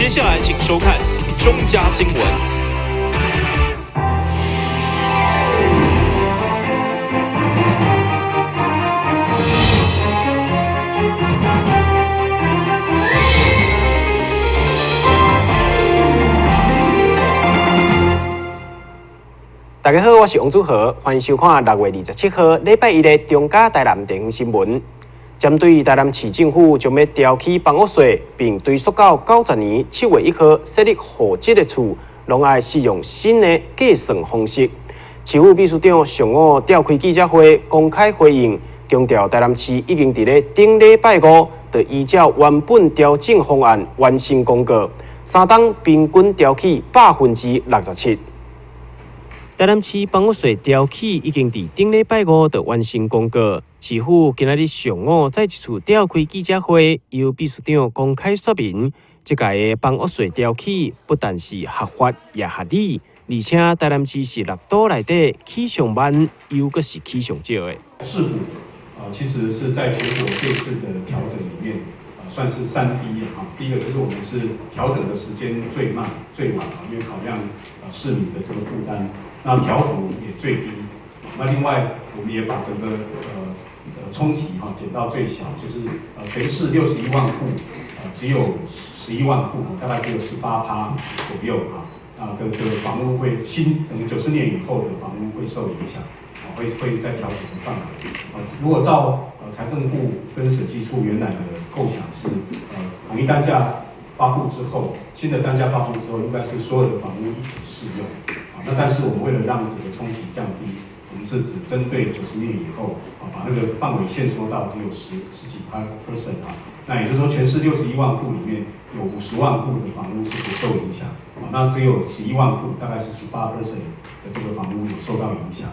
接下來請收看中嘉新聞。大家好，我是王祖豪，歡迎收看6月27號禮拜一的中嘉台南地方新聞。針對台南市政府將欲調起房屋稅，並追溯到90年7月1號設立戶籍的厝，攏愛使用新的計算方式。市府秘書長上午召開記者會，公開回應，強調台南市已經佇咧頂禮拜五，就依照原本調整方案完成公告，三冬平均調起67%。台南市房屋稅調起已經佇頂禮拜五就完成公告。市府今仔日上午再一次召開記者會，由秘書長公開說明，這屆的房屋稅調起不但是合法也合理，而且台南市是六都內底起上慢，又閣是起上少的。市府其實是在全國這次的調整裡面，算是3低啊。第一個就是我們是調整的時間最慢最晚啊，因為考量市民的這個負擔。那調幅也最低，那另外我們也把整個衝擊哈減到最小，就是全市61萬戶，只有11萬戶，大概只有18%左右啊，啊的房屋會新等於90年以後的房屋會受影響，啊會在調整的範圍。啊，如果照財政部跟審計處原來的構想是，統一單價發布之後，新的單價發布之後，應該是所有的房屋一體適用。那但是我們為了讓這個衝擊降低，我們是只針對90年以後，啊，把那個範圍限縮到只有十幾 percent 啊。那也就是說，全市61萬戶裡面有50萬戶的房屋是不受影響，啊，那只有11萬戶，大概是18% 的這個房屋有受到影響。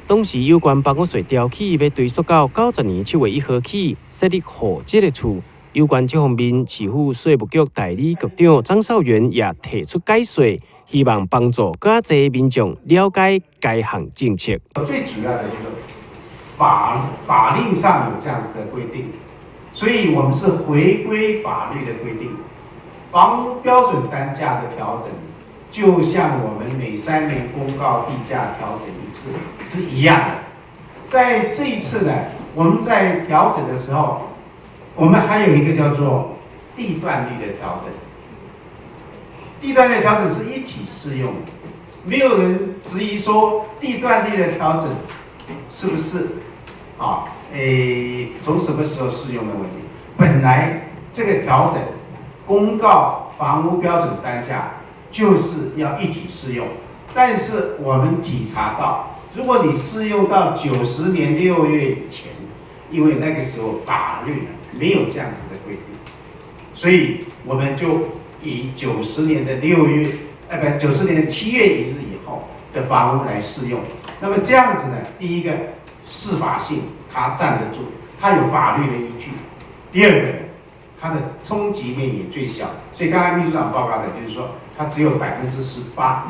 當時有關房屋稅調起欲追溯到90年7月1號起設立戶籍的厝，有關這方面，市府稅務局代理局長張少元也提出解說。希望幫助較濟民眾了解該項政策。最主要的就是法令上有這樣的規定，所以我們是回歸法律的規定。房屋標準單價的調整，就像我們每3年公告地價調整一次是一樣的。在這一次呢，我們在調整的時候，我們還有一個叫做地段率的調整。地段率調整是一體適用，沒有人質疑說地段率的調整是不是啊？從什麼時候適用的問題？本來這個調整公告房屋標準單價就是要一體適用，但是我們體察到，如果你適用到90年6月以前，因為那個時候法律沒有這樣子的規定，所以我們就以90年的6月，不，90年7月1日以後的房屋來適用。那麼這樣子呢，第一個適法性它站得住，它有法律的依據；第二個，它的衝擊面也最小。所以剛才秘書長報告的就是說，它只有18%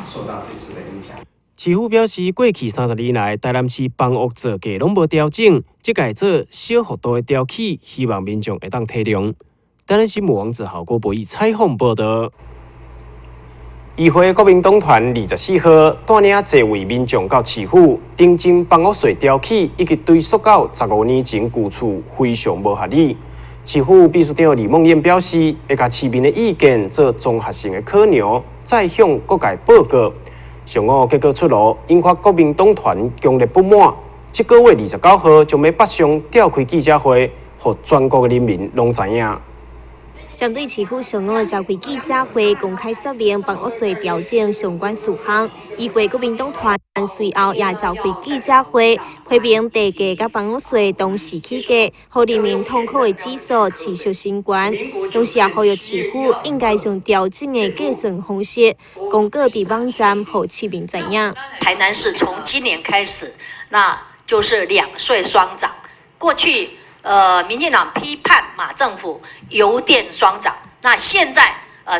受到這次的影響。市府表示，過去32年來，台南市房屋造價攏無調整，這屆做小幅度的調起，希望民眾會當體諒。台南新聞王子豪、郭博義採訪報道。議會國民黨團24號帶領濟位民眾到市府，澄清房屋稅調起以及追溯到15年前舊厝非常無合理。市府秘書長李孟諺表示，會共市民的意見做綜合性的考量，再向各界報告。上午結果出爐，引發國民黨團強烈不滿。這個月29號將欲北上召開記者會，予全國的人民攏知影。針對市府上午召開記者會，公開說明房屋稅調整相關事項。議會國民黨團隨後也召開記者會，批評地價佮房屋稅同時起價，予人民痛苦的指數持續升懸。同時也呼籲市府應該將調整的計算方式公告佇網站，予市民知影。台南市從今年開始，那就是兩稅雙漲。過去，民進黨批判馬政府油電雙漲，那現在，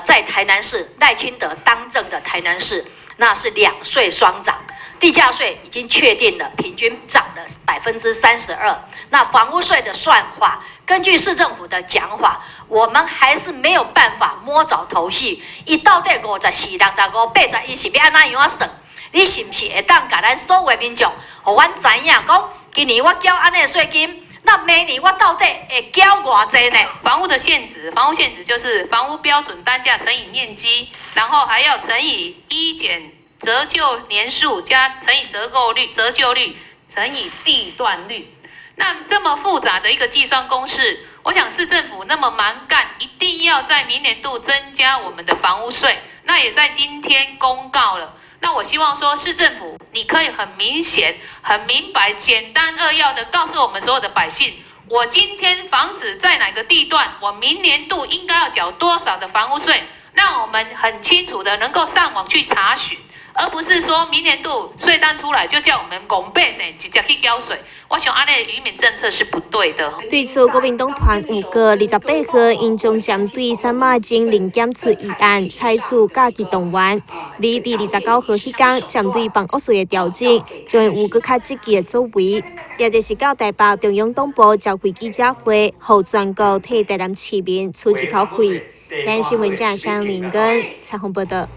在台南市賴清德當政的台南市，那是兩稅雙漲。第地价税已经确定了，平均涨了32%。那房屋税的算法，根据市政府的讲法，我們還是沒有辦法摸著頭緒。伊到底54、65、81是欲按怎樣仔算？你是毋是會當共咱所有民眾，予阮知影講，今年我繳按呢稅金，那明年我到底會繳偌濟呢？房屋的現值，房屋現值就是房屋標準單價乘以面積，然後還要乘以一減折舊年數加乘以折購率、折舊率乘以地段率。那這麼複雜的一個計算公式，我想市政府那麼蠻幹，一定要在明年度增加我們的房屋稅。那也在今天公告了。那我希望說，市政府你可以很明顯、很明白、簡單扼要的告訴我們所有的百姓，我今天房子在哪個地段，我明年度應該要繳多少的房屋稅，讓我們很清楚的能夠上網去查詢，而不是說明年度稅單出來就叫我們戇百姓直接去繳稅。我想按呢愚民政策是不對的。對此，國民黨團有個28號，𪜶將針對瘦肉精零檢出議案採取甲級動員。而佇29號彼工，針對房屋稅的調整，將會有閣較積極的作為。也就是到台北中央黨部召開記者會，予全國替台南市民出一口氣。台新聞記者林根採訪報道。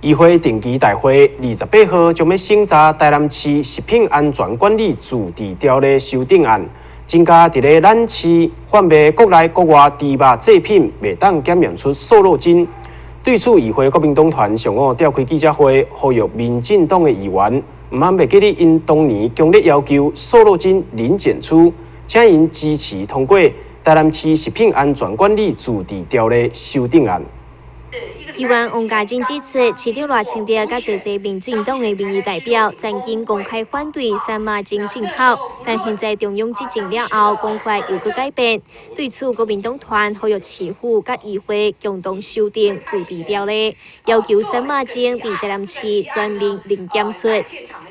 議會定期大會28號將欲審查台南市食品安全管理自治條例修訂案，增加佇咧咱市販賣國內國外豬肉製品，袂當檢驗出瘦肉精。對此，議會國民黨團上午召開記者會，呼籲民進黨的議員，毋通袂記得𪜶當年強烈要求瘦肉精零檢出，請𪜶支持通過台南市食品安全管理自治條例修訂案。議員王嘉貞指出，市長賴清德佮濟濟民進黨的民意代表曾經公開反對瘦肉精進口，但現在中央執政了後，講法又閣改變。對此，國民黨團呼籲市府佮議會共同修訂自治條例，要求瘦肉精佇台南市全面零檢出。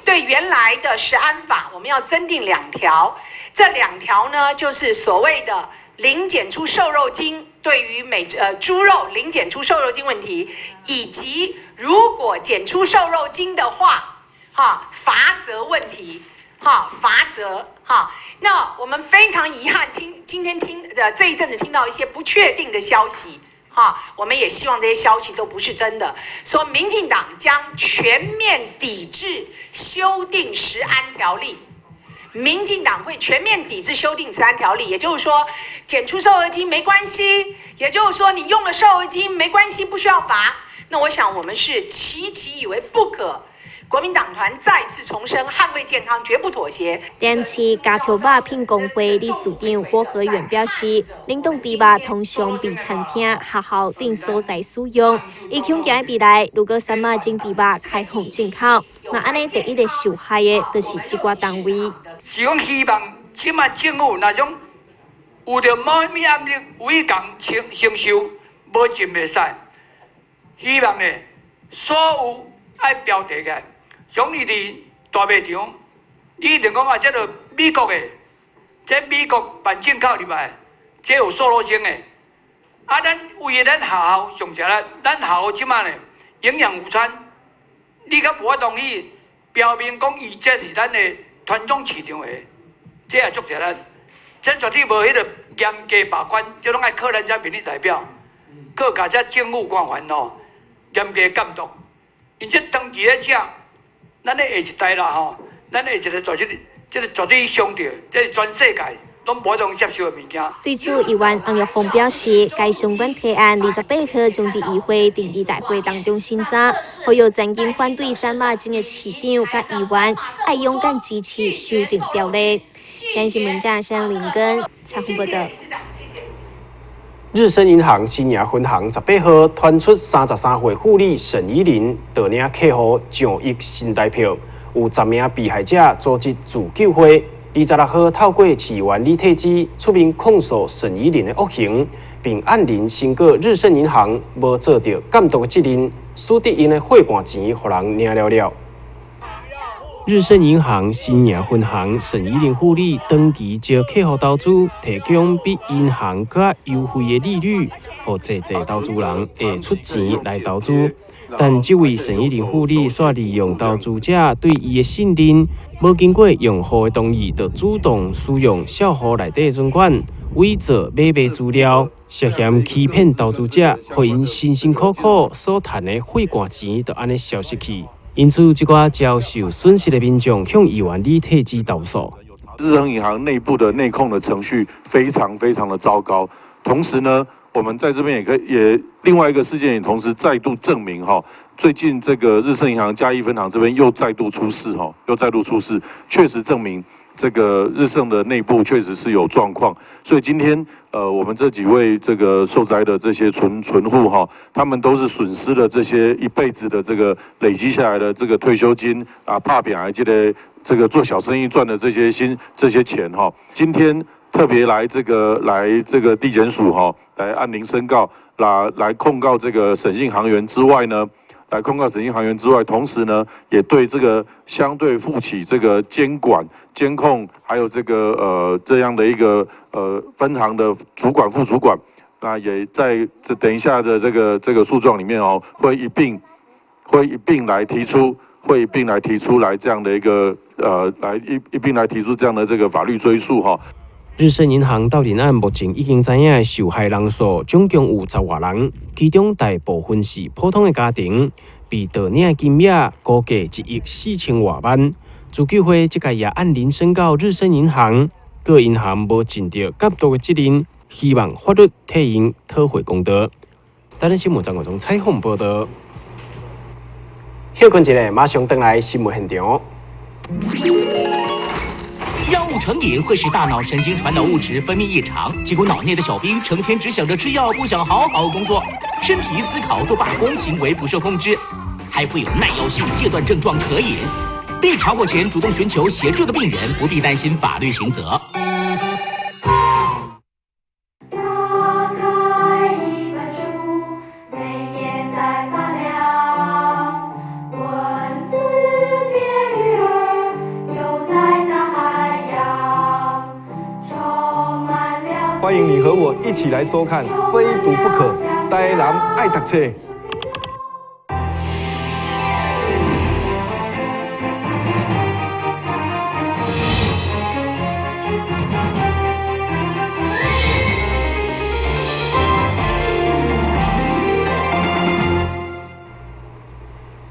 對原來的食安法，我們要增訂兩條，這兩條呢，就是所謂的零檢出瘦肉精。對於每豬肉零檢出瘦肉精問題，以及如果檢出瘦肉精的話，哈罰則問題，哈罰則哈。那我們非常遺憾聽今天聽這一陣子聽到一些不確定的消息，哈，我們也希望這些消息都不是真的。說民進黨將全面抵制修訂食安條例。民進黨會全面抵制修訂食安條例，也就是說，檢出瘦肉精沒關係，也就是說你用了瘦肉精沒關係，不需要罰。那我想我們是齊齊以為不可。國民黨團再次重申，捍衛健康，絕不妥協。台南市家畜肉品公會理事長郭和遠表示，冷凍豬肉通常被餐廳、學校等所在使用。伊恐驚未來，如果瘦肉精豬肉開放進口，那按呢第一个受害的，就是這寡單位。是講希望這馬政府若種有著某物壓力，有意共承承受，無真袂使。希望呢，所有愛標題嘅。像伊佇大賣場，你一定講啊，這個美國的，這美國辦進口入來，這有瘦肉精的。啊，咱為了咱學校上啥咧？咱學校這馬呢營養午餐，你閣無法度去標明講伊這是咱的傳統市場的，這也足濟咱，這絕對無彼個嚴格把關，這攏愛靠咱這民意代表，靠共這政府官員吼嚴格監督。𪜶這長期咧食。咱的下一代啦吼，咱下一個絕對，這個絕對傷著，這是全世界攏無通接受的物件。對此，議員洪玉鳳表示，該相關提案28號將佇議會定期大會當中審查，呼籲曾經反對瘦肉精的市長佮議員，愛勇敢支持修訂條例。電視記者沈林根採訪報道。日盛銀行新營分行18號傳出33歲婦女沈怡琳盜領客戶上億新台票，有10名被害者組織自救會。26號透過市議員李退之出面控訴沈怡琳的惡行，並按鈴申告日盛銀行無做著監督的責任，使得𪜶的血汗錢予人領了了。日盛銀行新營分行沈怡琳婦女長期招客戶投資，提供比銀行閣較優惠的利率，予濟濟投資人會出錢來投資。但這位沈依玲婦女煞利用投資者對伊的信任，無經過用戶的同意，就主動使用帳戶內底存款偽造買賣資料，涉嫌欺騙投資者，予𪜶辛辛苦苦所趁的血汗錢，就按呢消失去。因此，這寡遭受損失的民眾向余萬里提出投訴。日盛銀行內部的內控的程序非常非常的糟糕。同時呢，我們在這邊也可以也另外一個事件也同時再度證明哈，最近這個日盛銀行嘉義分行這邊又再度出事哈，又再度出事，確實證明這個日盛的內部確實是有狀況。所以今天我們這幾位這個受災的這些存戶哈，他們都是損失了這些一輩子的這個累積下來的這個退休金啊，拍拚的這個做小生意賺的這些這些錢哈，今天特別來這個地檢署哈，來按鈴申告，來控告這個沈姓行員之外呢，來控告沈姓行員之外，同時呢，也對這個相對負起這個監管、監控，還有這個這樣的一個分行的主管、副主管，那也在這等一下的這個訴狀裡面哦，會一併來提出，會一併來提出來這樣的一個來一併來提出這樣的這個法律追訴哈。日盛銀行盜領案目前已經知影的受害人數總共有10外人，其中大部分是普通的家庭，被盜領的金額估計1億4千外萬。自救會這屆也按鈴申告日盛銀行，各銀行無盡著監督的責任，希望法律替𪜶討回公道。台南新聞張國忠採訪報道。休困一下，馬上轉來新聞現場。藥物成癮會使大腦神經傳導物質分泌異常，結果腦內的小兵成天只想着吃藥，不想好好工作，身體思考都罷工，行為不受控制，還會有耐藥性戒斷症狀可飲。被查獲前主動尋求協助的病人，不必擔心法律刑責。歡迎你和我一起來收看《非讀不可》，台南愛讀冊。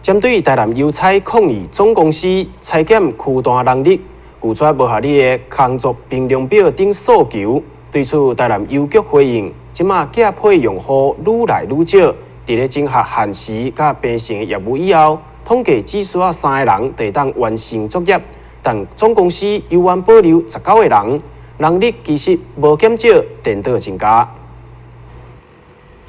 針對台南郵差抗議總公司裁減區段人力，拒絕無合理的工作評量表等訴求。對此，台南郵局回應：這馬寄批用戶愈來愈少，佇咧整合限時佮平成的業務以後，統計只需要3個人就會當完成作業，但總公司猶原保留19個人，人力其實無減少，顛倒增加。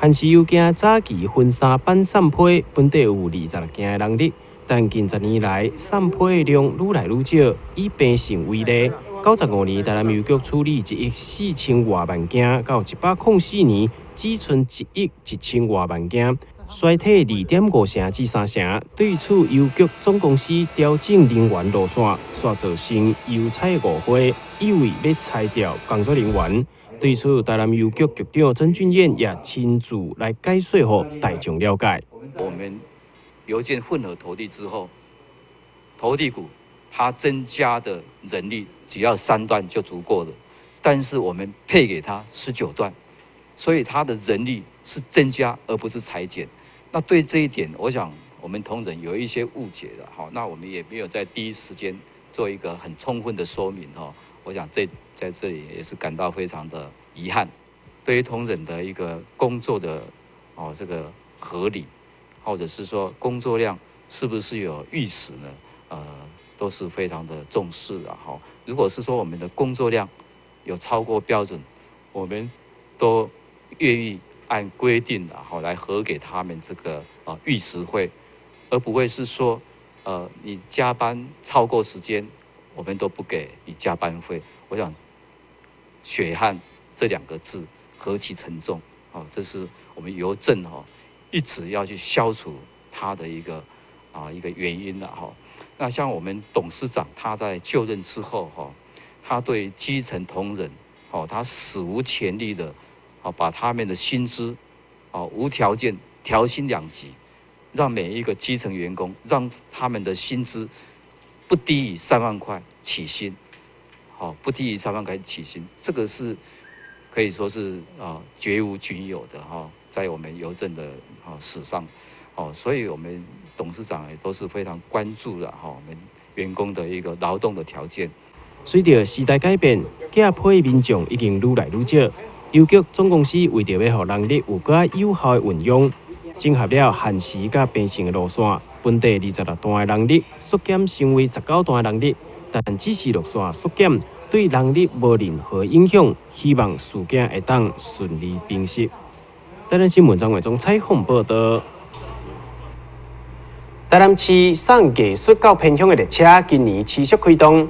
限時郵件早期分3版送批，本底有26件的人力，但近10年來送批的量愈來愈少。以平成為例，95年台南郵局處理1億4千外萬件，到104年只剩1億1千外萬件，衰退2.5成至3成。對此，郵局總公司調整人員路線，煞造成郵差誤會，以為欲裁掉工作人員。對此，台南郵局局長曾俊彥也親自來解說，予大眾了解。我們郵件混合投遞之後，投遞股它增加的人力只要3段就足夠了，但是我們配給他19段，所以他的人力是增加而不是裁減。那對這一點，我想我們同仁有一些誤解了，好，那我們也沒有在第一時間做一個很充分的說明，哈。我想在這裡也是感到非常的遺憾，對於同仁的一個工作的這個合理，或者是說工作量是不是有預時呢？都是非常的重視的哈。如果是說我們的工作量有超過標準，我們都願意按規定的哈來核給他們這個預時費，而不會是說你加班超過時間，我們都不給你加班費。我想血汗這兩個字何其沉重哦！這是我們郵政一直要去消除它的一個原因了哈。那像我們董事長他在就任之後哈，他對基層同仁哦，他史無前例的哦，把他們的薪資哦無條件調薪2級，讓每一個基層員工，讓他們的薪資不低於三萬塊起薪，好，不低於三萬塊起薪，這個是可以說是啊絕無僅有的哈，在我們郵政的啊史上，哦，所以我們董事長也都是非常關注的哈，我們員工的一個勞動的條件。隨著時代改變，寄批民眾已經愈來愈少。郵局總公司為著欲予人力有閣較有效的運用，整合了限時佮平行的路線，本底26段的人力縮減成為19段人力，但只是路線縮減，對人力無任何影響。希望事件會當順利平息。台南新聞張偉忠採訪報導。台南市送藝術到偏鄉的列車今年持續開動。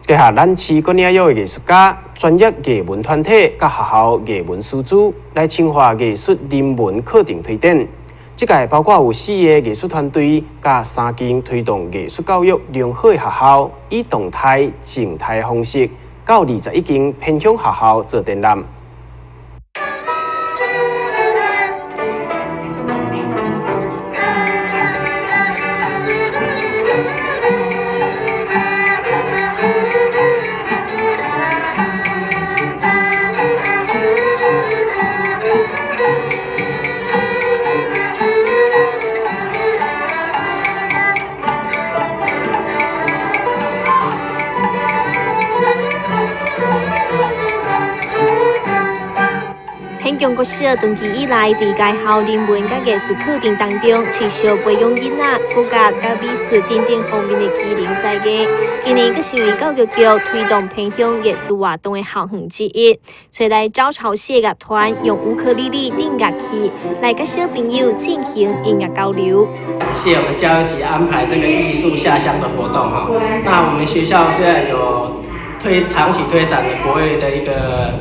結合咱市各領域的藝術家、專業藝文團體佮學校藝文師資來深化藝術人文課程推展。這屆包括有四個藝術團隊佮三間推動藝術教育良好的學校，以動態、靜態方式，到21間偏鄉學校做展覽。中國小長期以來，佇該校人文佮藝術課程當中，持續培養囡仔國樂佮美術等等方面的技能才藝。今年閣成為教育局推動偏鄉藝術活動的校園之一，揣來招潮蟹樂團用烏克麗麗等樂器來佮小朋友進行音樂交流。感謝我們教育局安排這個藝術下鄉的活動哈。那我們學校雖然有長期推展的國樂的一個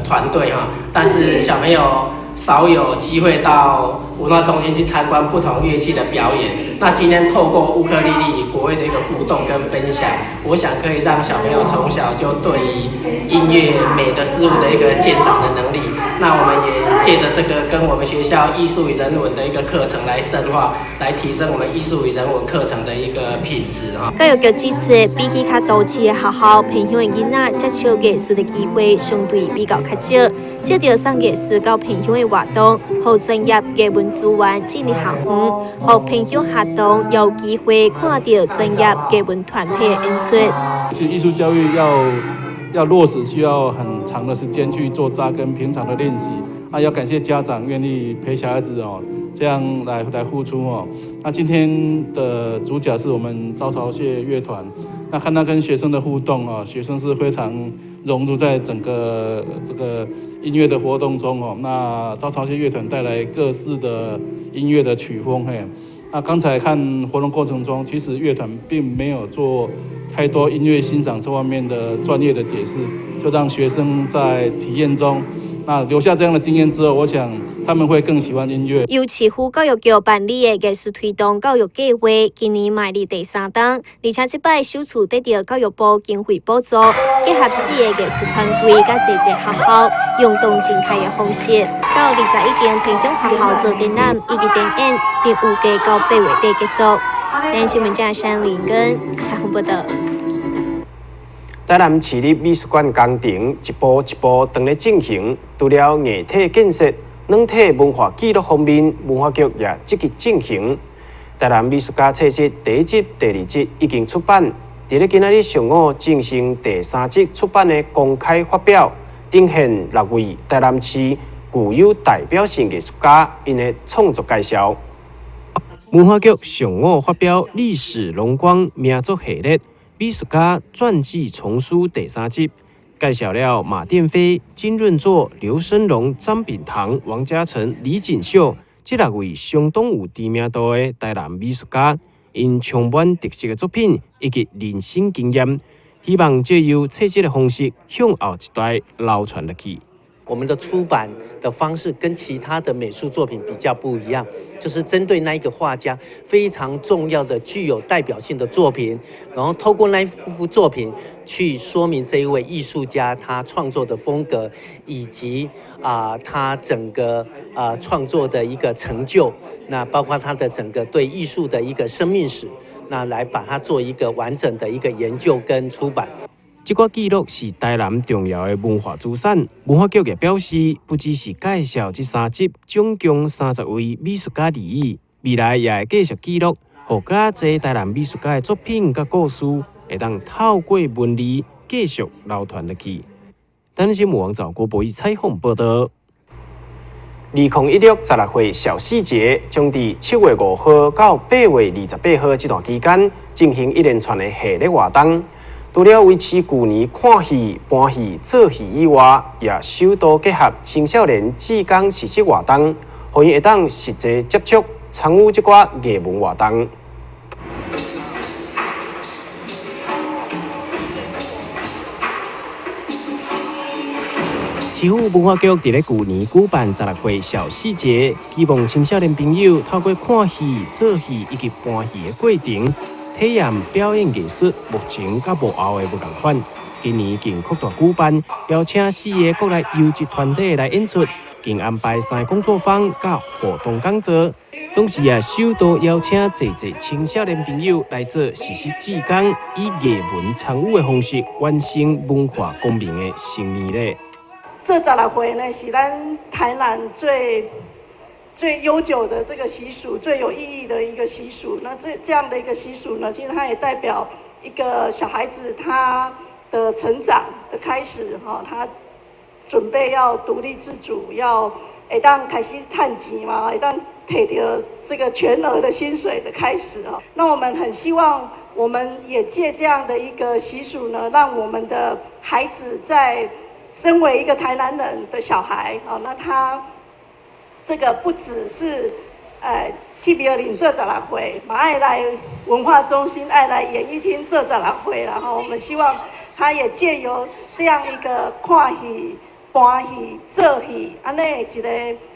團隊哈，但是小朋友少有機會到文化中心去參觀不同樂器的表演。那今天透過烏克麗麗與國樂的一個互動跟分享，我想可以讓小朋友從小就對於音樂美的事物的一個鑑賞的能力。那我們也借著這個跟我們學校藝術與人文的一個課程來深化，來提升我們藝術與人文課程的一個品質哈。教育局指出，比起較都市的學校，偏鄉的囡仔接觸藝術的機會相對比較較少。藉著送藝術到偏鄉的活動，予專業藝文資源進入校園，予偏鄉學童有機會看著專業藝文團體的演出。其實藝術教育要落實，需要很長的時間去做扎根，平常的練習。啊，要感謝家長願意陪小孩子哦，這樣來付出哦。那今天的主角是我們招潮蟹樂團，那看他跟學生的互動哦，學生是非常融入在整個這個音樂的活動中哦。那招潮蟹樂團帶來各式的音樂的曲風嘿。那剛才看活動過程中，其實樂團並沒有做太多音樂欣賞這方面的專業的解釋，就讓學生在體驗中，那留下這樣的經驗之後，我想他們會更喜歡音樂。由市府教育局辦理的藝術推動教育計劃，今年邁入第三冬，而且這擺首次得著教育部經費補助，結合四個藝術團隊佮濟濟學校，用動靜態的方式，到21間偏鄉學校做展覽以及展演，並預計到8月底結束。台新聞記者林根採訪報導。台南市立美術館工程一步一步當咧進行，除了硬體建設、軟體文化記錄方面，文化局也積極進行。台南美術家冊集第一輯、第二輯已經出版，佇咧今仔日上午進行第三輯出版的公開發表，呈現6位台南市具有代表性藝術家𪜶的創作介紹。文化局上午發表歷史榮光名作系列美術家傳記叢書第三輯，介紹了馬電飛、金潤祚、劉生榮、張秉堂、王嘉誠、李錦秀這6位相當有知名度的台南美術家，𪜶充滿特色的作品以及人生經驗，希望藉由冊集的方式向後一代流傳落去。我們的出版的方式跟其他的美術作品比較不一樣，就是針對那一個畫家非常重要的、具有代表性的作品，然後透過那一幅作品去說明這一位藝術家他創作的風格，以及他整個創作的一個成就，那包括他的整個對藝術的一個生命史，那來把它做一個完整的一個研究跟出版。這寡記錄是台南重要的文化資產。文化局也表示，不只是介紹這三輯總共30位美術家而已，未來也會繼續記錄，予較濟台南美術家的作品佮故事，會當透過文字繼續流傳落去。台南新聞網站郭博義採訪報導。2016十六歲小戲節將佇7月5號到8月28號這段期間進行一連串的系列活動。除了維持舊年看戲、搬戲、做戲以外，也首度結合青少年志工實習活動，予𪜶會當實際接觸參與這寡藝文活動。市府文化局佇咧舊年舉辦十六歲小戲節，希望青少年朋友透過看戲、做戲以及搬戲的過程，體驗表演藝術幕前佮幕後的無仝款。今年更擴大舉辦，邀請四个國內優質團體來演出，更安排三個工作坊佮互動講座。同時也首度邀請濟濟青少年朋友來做實習志工，以藝文參與的方式完成文化公民的成年禮。這十六歲呢，是咱台南最最悠久的這個習俗，最有意義的一個習俗。那這樣的一個習俗呢，其實它也代表一個小孩子他的成長的開始，哈，他準備要獨立自主，要會當開始趁錢嘛，會當提著這個全額的薪水的開始啊。那我們很希望，我們也借這樣的一個習俗呢，讓我們的孩子在身為一個台南人的小孩，啊，那他這個不只是，去廟裡做十六歲，嘛愛來文化中心，愛來演藝廳做十六歲，然後我們希望他也借由這樣一個看戲、搬戲、做戲，按呢一個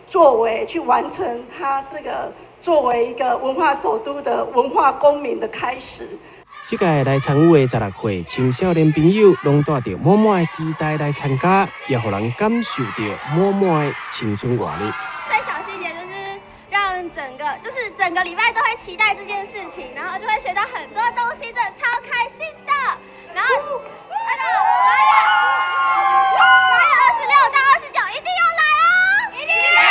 作為去完成他這個作為一個文化首都的文化公民的開始。這屆來參與的十六歲青少年朋友，攏帶著滿滿的期待來參加，也予人感受著滿滿的青春活力。在小戲節就是讓整個，就是整個禮拜都會期待這件事情，然後就會學到很多東西，真的超開心的。然後，8月26到29一定要來哦！一定要來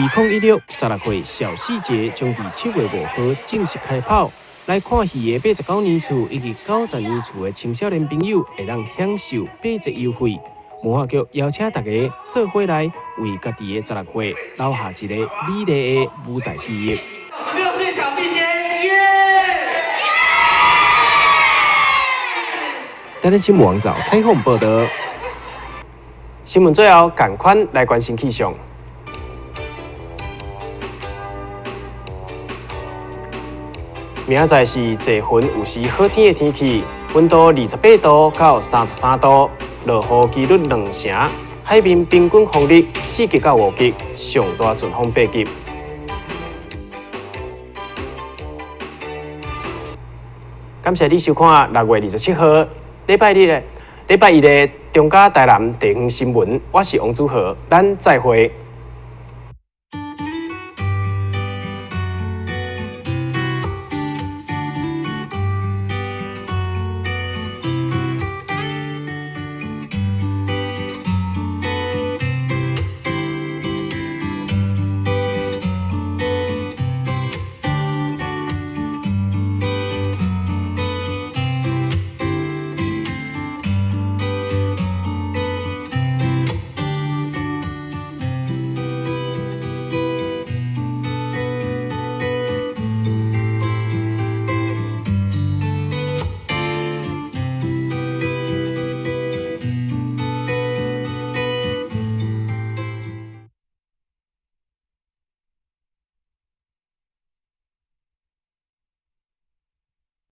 ！2016十六歲小戲節將佇7月5號正式開跑。來看戲的89年次以及90年次的青少年朋友，會當享受8折優惠。文化局邀請大家做伙來，為家己的十六歲留下一個美麗的舞台記憶。16歲小戲節，耶！台南新聞網站採訪報導。新聞最後，趕快來關心氣象。明仔載是濟雲有時好天的天氣，溫度28度到33度，落雨幾率2成，海面平均風力4級到5級，上大陣風8級。感謝你收看6月27號禮拜日的禮拜一的中嘉台南地方新聞，我是王祖豪，咱再會。